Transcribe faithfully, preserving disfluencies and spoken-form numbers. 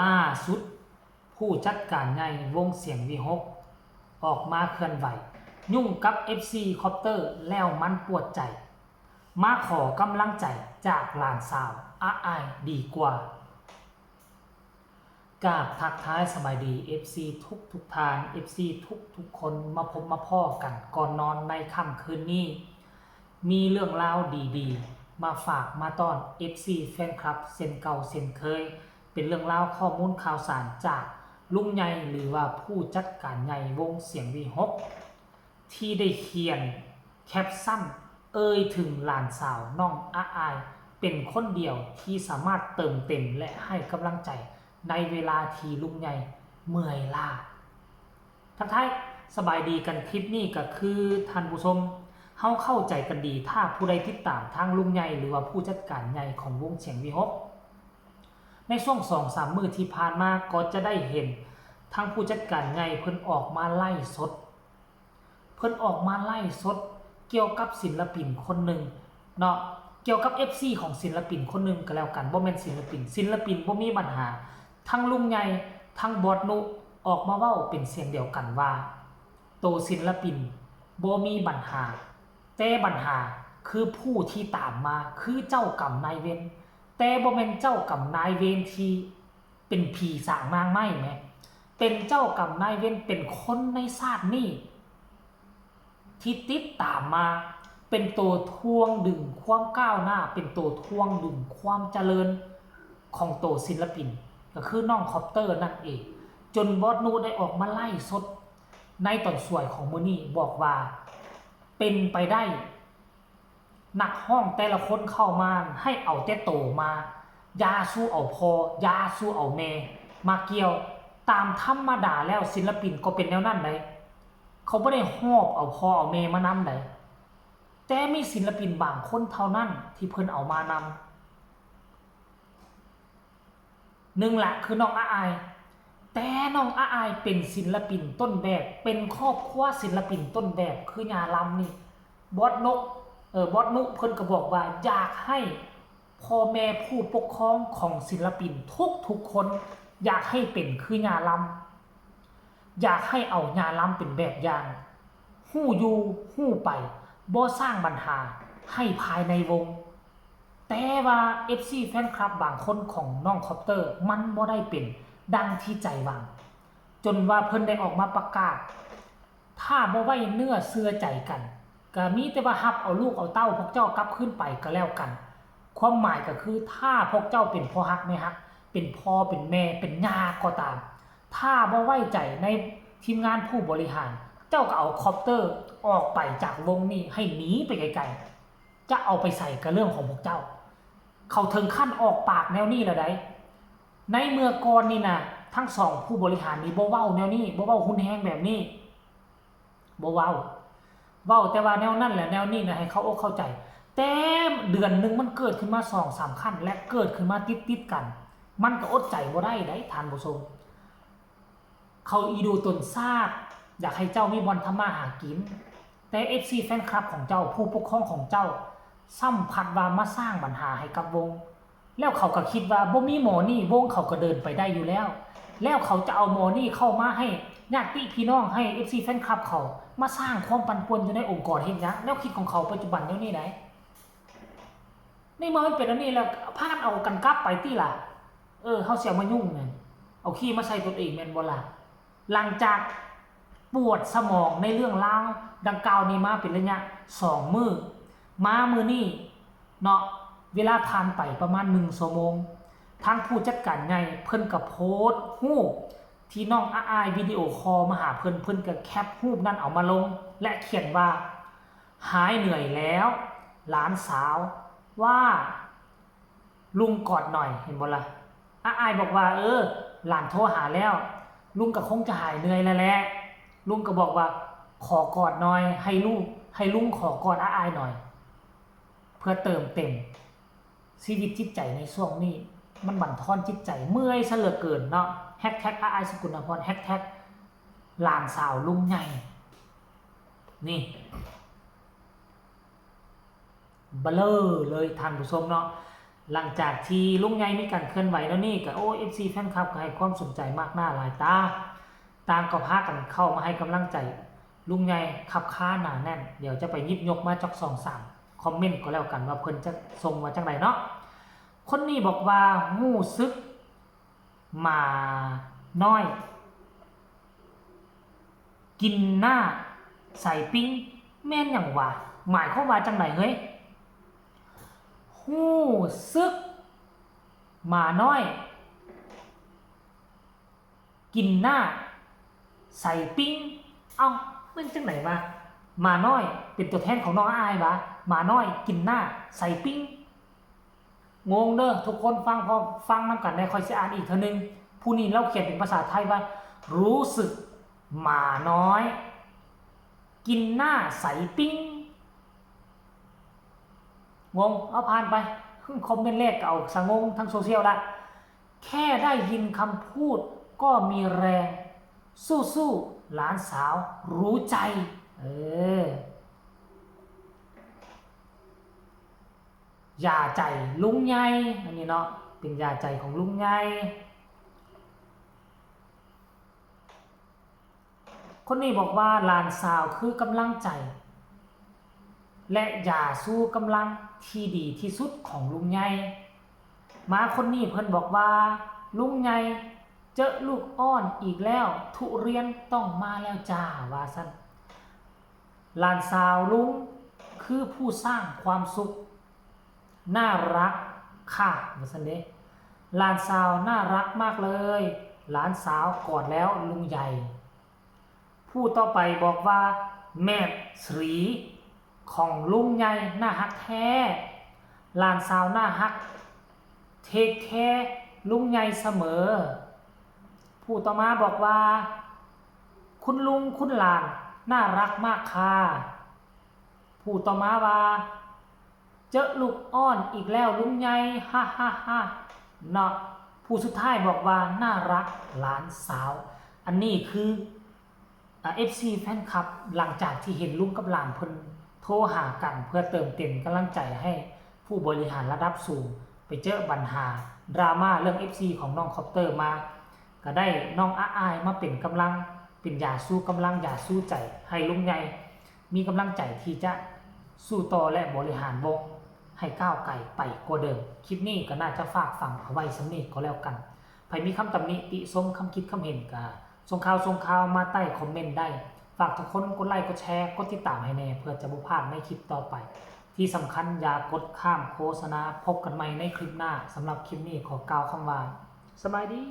ล่าสุด ผู้จัดการใหญ่วงเสียงวีหก ออกมาเคลื่อนไหว ยุ่งกับ เอฟซี คอปเตอร์แล้วมันปวดใจ มาขอกำลังใจจากหลานสาวอ้ายดีกว่า กราบทักทายสบายดี เอฟซี ทุกทุกท่าน เอฟซี ทุกทุกคน มาพบมาพ้อกันก่อนนอนในค่ำคืนนี้ มีเรื่องราวดีๆ มาฝากมาต้อน เอฟซี แฟนคลับเช่นเก่าเช่นเคย เป็นเรื่องราวข้อมูลข่าวสารจากลุงใหญ่หรือว่าผู้จัดการใหญ่วงเสียงวีหก ที่ได้เขียนแคปชั่นเอ่ยถึงหลานสาวน้องอ้าย เป็นคนเดียวที่สามารถเติมเต็มและให้กำลังใจในเวลาที่ลุงใหญ่เมื่อยล้า ทักทายสบายดีกัน คลิปนี้ก็คือท่านผู้ชม เฮาเข้าใจกันดี ถ้าผู้ใดติดตามทางลุงใหญ่หรือว่าผู้จัดการใหญ่ของวงเสียงวีหก ในช่วงสองสามมื้อที่ผ่านมาก็จะได้เห็นทางผู้จัดการใหญ่เพิ่นออกมาไลฟ์สด เพิ่นออกมาไลฟ์สดเกี่ยวกับศิลปินคนหนึ่งเนาะ เกี่ยวกับ เอฟซี ของศิลปินคนหนึ่งก็แล้วกัน บ่แม่นศิลปิน ศิลปินบ่มีปัญหา ทั้งลุงใหญ่ ทั้งบอสนุ ออกมาเว้าเป็นเสียงเดียวกันว่า โตศิลปินบ่มีปัญหา แต่ปัญหาคือผู้ที่ตามมาคือเจ้ากรรมนายเวร แต่บ่แม่นเจ้ากรรมนายเวรที่เป็นผีสางนางไม้แหม เป็นเจ้ากรรมนายเวร เป็นคนในชาตินี้ ที่ติดตามมา เป็นตัวถ่วงดึงความก้าวหน้า เป็นตัวถ่วงดึงความเจริญของโตศิลปิน ก็คือน้องคอปเตอร์นั่นเอง จนบอสนุได้ออกมาไลฟ์สดในตอนสวยของมื้อนี้ บอกว่าเป็นไปได้ นักฮ้องแต่ละคนเข้ามาให้เอาแต่โตมา อย่าสู่เอาพ่อ อย่าสู่เอาแม่มาเกี่ยว ตามธรรมดาแล้วศิลปินก็เป็นแนวนั้นได๋ เขาบ่ได้หอบเอาพ่อเอาแม่มานำได๋ แต่มีศิลปินบางคนเท่านั้นที่เพิ่นเอามานำ หนึ่งละคือน้องอ้าย แต่น้องอ้ายเป็นศิลปินต้นแบบ เป็นครอบครัวศิลปินต้นแบบ คือย่าลำนี่ บอสนก เอ่อ บอสนุเพิ่นก็บอกว่าอยากให้พ่อแม่ผู้ปกครองของศิลปินทุกๆคน อยากให้เป็นคือย่าลำ อยากให้เอาย่าลำเป็นแบบอย่าง ฮู้อยู่ฮู้ไป บ่สร้างปัญหาให้ภายในวง แต่ว่า เอฟซี แฟนคลับบางคนของน้องคอปเตอร์ มันบ่ได้เป็นดังที่ใจหวัง จนว่าเพิ่นได้ออกมาประกาศ ถ้าบ่ไว้เนื้อเชื่อใจกัน ก็มีแต่ว่ารับเอาลูกเอาเต้าพวกเจ้ากลับคืนไปก็แล้วกัน ความหมายก็คือถ้าพวกเจ้าเป็นพ่อฮักแม่ฮัก เป็นพ่อเป็นแม่เป็นย่าก็ตาม ถ้าบ่ไว้ใจในทีมงานผู้บริหาร เจ้าก็เอาคอปเตอร์ออกไปจากวงนี้ให้หนีไปไกลๆ จะเอาไปใส่ก็เรื่องของพวกเจ้า เขาถึงขั้นออกปากแนวนี้แล้วได๋ ในเมื่อก่อนนี่นะ ทั้งสองผู้บริหารนี่บ่เว้าแนวนี้ บ่เว้ารุนแรงแบบนี้ บ่เว้า เว้าแต่ว่าแนวนั้นแหละแนวนี้นะ ให้เข้าอกเข้าใจ แต่เดือนหนึ่งมันเกิดขึ้นมาสองสามครั้ง และเกิดขึ้นมาติดๆกัน มันก็อดใจบ่ได้ได๋ท่านผู้ชม เขาอีดูตนซาด อยากให้เจ้ามีบ่อนทำมาหากิน แต่ เอฟซี แฟนคลับของเจ้า ผู้ปกครองของเจ้า ซ้ำพัดว่ามาสร้างปัญหาให้กับวง แล้วเขาก็คิดว่าบ่มีหมอนี่วงเขาก็เดินไปได้อยู่แล้ว แล้วเขาจะเอาหมอนี่เข้ามาให้ญาติพี่น้อง ให้ เอฟซี แฟนคลับเขามาสร้างความปั่นป่วนอยู่ในองค์กรเฮ็ดหยัง แนวคิดของเขาปัจจุบันแนวนี้ได๋ ในเมื่อมันเป็นอันนี้แล้ว พากันเอากันกลับไปติล่ะ เออ เฮาสิเอามายุ่งแม่น เอาขี้มาใส่ตนเองแม่นบ่ล่ะ หลังจากปวดสมองในเรื่องราวดังกล่าวนี้มาเป็นระยะสองมื้อ มามื้อนี้เนาะ เวลาผ่านไปประมาณหนึ่งชั่วโมง ทางผู้จัดการใหญ่เพิ่นก็โพสต์รูปที่น้องอ้ายวิดีโอคอลมาหาเพิ่น เพิ่นก็แคปรูปนั้นเอามาลง และเขียนว่า หายเหนื่อยแล้ว หลานสาวว่า ลุงกอดหน่อย เห็นบ่ล่ะ อ้ายบอกว่า เออ หลานโทรหาแล้ว ลุงก็คงจะหายเหนื่อยแล้วแหละ ลุงก็บอกว่า ขอกอดหน่อย ให้ลูก ให้ลุงขอกอดอ้ายหน่อย เพื่อเติมเต็ม ชีวิตจิตใจในช่วงนี้ มันบั่นทอนจิตใจ เมื่อยซะเหลือเกินเนาะ แฮชแท็กอ้ายสกุลนพร แฮชแท็กหลานสาวลุงใหญ่ นี่ เบลอเลยท่านผู้ชมเนาะ หลังจากที่ลุงใหญ่มีการเคลื่อนไหวแล้วนี่ก็ โอ้ เอฟซี แฟนคลับก็ให้ความสนใจมากหน้าหลายตา ต่างก็พากันเข้ามาให้กำลังใจลุงใหญ่คับคาหนาแน่น เดี๋ยวจะไปหยิบยกมาจักสองสามคอมเมนต์ก็แล้วกันว่าเพิ่นจะส่งว่าจังใดเนาะ คนนี้บอกว่ารู้สึกหมาน้อย กินหน้าใส่ปิ้ง แม่นหยังวะ หมายความว่าจังใดเฮ้ย รู้สึกหมาน้อย กินหน้าใส่ปิ้ง เอ้า มันจังใดวะ หมาน้อยเป็นตัวแทนของน้องอ้ายวะ หมาน้อยกินหน้าใส่ปิ้ง งงเด้อทุกคนฟังพร้อมฟังนำกันแน่ ค่อยสิอ่านอีกเทื่อนึง ผู้นี้ลาวเขียนเป็นภาษาไทยว่า รู้สึกหมาน้อย กินหน้าใส่ปิ้ง งง เอาผ่านไป คอมเมนต์แรกก็เอาซะงงทั้งโซเชียลละ แค่ได้ยินคำพูดก็มีแรง สู้ๆ หลานสาวรู้ใจ เออ ยาใจลุงใหญ่ อันนี้เนาะ เป็นยาใจของลุงใหญ่ คนนี้บอกว่าหลานสาวคือกำลังใจ และยาชูกำลังที่ดีที่สุดของลุงใหญ่ มาคนนี้เพิ่นบอกว่า ลุงใหญ่เจอลูกอ่อนอีกแล้ว ทุเรียนต้องมาแล้วจ้า ว่าซั่น หลานสาวลุงคือผู้สร้างความสุข น่ารักค่ะ ว่าซั่นเด้ หลานสาวน่ารักมากเลย หลานสาวกอดแล้วลุงใหญ่ ผู้ต่อไปบอกว่า แม่ศรีของลุงใหญ่น่าฮักแท้ หลานสาวน่าฮัก เทคแคร์ลุงใหญ่เสมอ ผู้ต่อมาบอกว่า คุณลุงคุณหลานน่ารักมากค่ะ ผู้ต่อมาว่า เจอลูกอ่อนอีกแล้วลุงใหญ่ ฮ่าฮ่าฮ่า เนาะ ผู้สุดท้ายบอกว่าน่ารักหลานสาว อันนี้คือ อ่า เอฟซี แฟนคลับ หลังจากที่เห็นลุงกับหลานเพิ่นโทรหากันเพื่อเติมเต็มกำลังใจให้ผู้บริหารระดับสูง ไปเจอปัญหาดราม่าเรื่อง เอฟซี ของน้องคอปเตอร์มา ก็ได้น้องอ้าอ้ายมาเป็นกำลัง เป็นยาชูกำลังยาชูใจให้ลุงใหญ่ มีกำลังใจที่จะสู้ต่อและบริหารวงให้ก้าวไกลไปกว่าเดิม คลิปนี้ก็น่าจะฝากฝังเอาไว้ส่ำนี้ก็แล้วกัน ไผมีคำตำหนิติชมคำคิดคำเห็นก็ส่งข่าวส่งข่าวมาใต้คอมเมนต์ได้ ฝากทุกคนกดไลค์กดแชร์กดติดตามให้แน่ เพื่อจะบ่พลาดในคลิปต่อไป ที่สำคัญอย่ากดข้ามโฆษณา พบกันใหม่ในคลิปหน้า สำหรับคลิปนี้ขอกล่าวคำว่า สบายดี